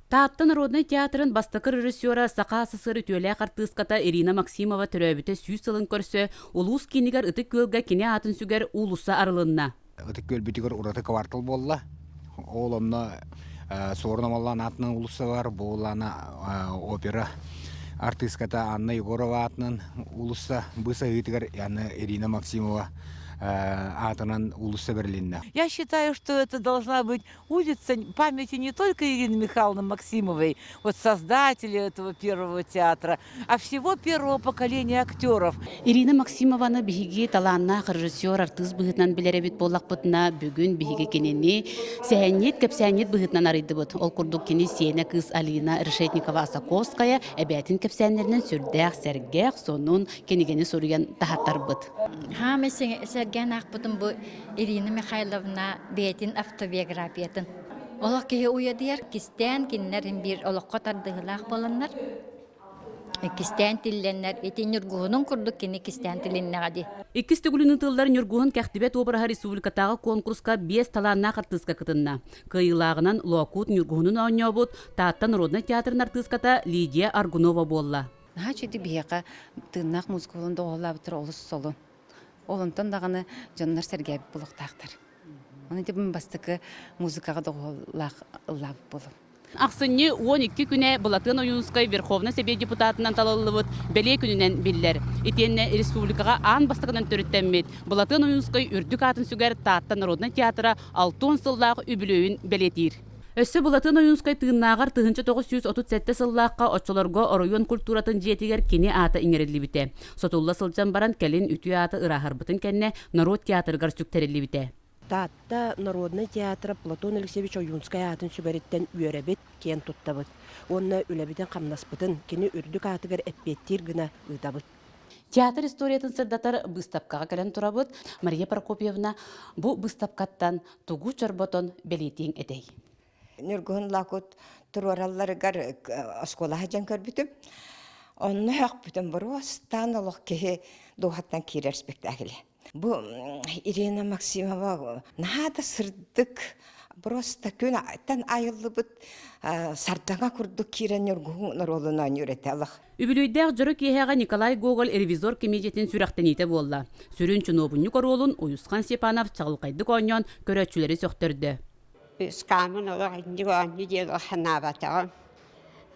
Таатта народнай театрын бастакы режиссера Саха СССР үтүөлээх артыыската Ирина Максимова төрөөбүтэ 100 сылын көрсө улуус киинигэр Ытык Күөлгэ кини аатын сүгэр уулусса арылынна. Ытык Күөлбүтүгэр ураты квартал буолла. Ол онно Суорун Омоллоон аатынан уулусса бар, бу улаана опера артыыската Анна Егорова аатынан уулусса быыс аһыытыгар Анна Ирина Максимова аатынан уулусса бэрилиннэ. Я считаю, что это должна быть улица памяти не только Ирины Михайловны Максимовой, вот создателя этого первого театра, а всего первого поколения актеров. Ирина Максимованы биһиги талааннаах режиссер, артыыс быһыытынан билэр эбит буоллахпытына, бүгүн биһиги кинини сэһэнньит, кэпсээнньит быһыытынан арыйдыбыт. Ол курдук кини сиэнэ кыыс Алина Решетникова-Осаковская эбээтин кэпсээннэринэн сүрдээх сэргэх, сонун кинигэни суруйан таһаттарбыт. Хаамай сэргээн аахпытым бу Ирина Михайловна бэйэтин автобиографиятын. Олох киһи уйадыйар, кистээн кинилэр биир олоххо тардыһыылаах буоланнар, кистээн тиллэннэр, ити Ньургуһунун курдук кини кистээн тилиннэҕэ дии. Иккис төгүлүн ыытыллар Ньургуһун кэхтибэт уобараһа республикатааҕы конкурска биэс талааннаах артыыска кытынна. Кыайыылааҕынан Лоокуут Ньургуһунун оонньообут Таатта народнай театрын артыыската Лидия Аргунова буолла. Наһаа үчүгэй биһиэхэ тыыннаах музыка буолан доҕуһуоллаабыттара олус солун. Ол онтон даҕаны дьоннор сэргээбит буолуохтаахтар. Ону ити бастакы музыкаҕа доҕуһуоллаах ыллаабыт буолуом. Ахсынньы 12 күнэ Былатыан Ойуунускай Верховнай Сэбиэт депутатынан талыллыбыт бэлиэ күнүнэн биллэр. Итиэннэ республикаҕа аан бастакынан төрүттэммит Былатыан Ойуунускай үрдүк аатын сүгэр Таатта народнай театра 60 сыллаах үбүлүөйүн бэлиэтиир. Өссө Былатыан Ойуунскай тыыннааҕар 1937 сыллаахха оччолорго оройуон культуратын дьиэтигэр кини аата иҥэриллибитэ. Сотулла сылдьан баран кэлин үтүө аата ырааһырбытын кэннэ норуот театрыгар сүктэриллибитэ. Таатта народнай театра Платон Алексеевич Ойуунскай аатын сүгэриттэн үөрэбит, киэн туттабыт. Уонна үлэбитин-хамнаспытын кини үрдүк аатыгар эппиэттиир гына ыытабыт. Театр историятын сырдатар быыстапкаҕа кэлэн турабыт. Мария Прокопьевна бу быыстапкаттан тугу чорботон бэлиэтиэҥ этэй? Ньургуһун Лакут туруоралларыгар оскуолаҕа дьон көрбүтүм. Онно өхпүтүм боруостаан олох киһи дууһаттан киирэр спектакль. Бу Ирина Максимова наһаа да сырдык, просто күн айыллыбыт сардаҥа курдук киирэн Ньургуһун оруолун оонньуур этэ олох. Үбүлүөйдээх дьоро киэһэҕэ Николай Гоголь ревизор кэмиэдьийэтин сүрэхтэниитэ буолла. Сүрүн чунуобунньук оруолун Уйусхан Степанов чаҕылхайдык оонньоон көрөөччүлэри сөхтөрдө. Ыскаамын олох инник оонньуу диэн санаабатаҕым.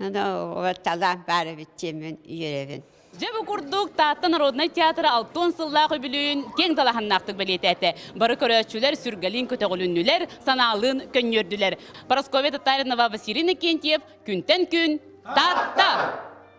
Ону талаан баар эбит диэммин үөрэбин. Дьэ бу курдук Таатта народнай театра 60 сыллаах үбүлүөйүн киэҥ далаһаннаахтык бэлиэтээтэ. Бары көрөөччүлэр сүргэлиин көтөҕүлүннүлэр, санаалыын көнньүөрдүлэр. Парасковья Татаринова, Василий Иннокентьев, Күнтэн күн Таатта!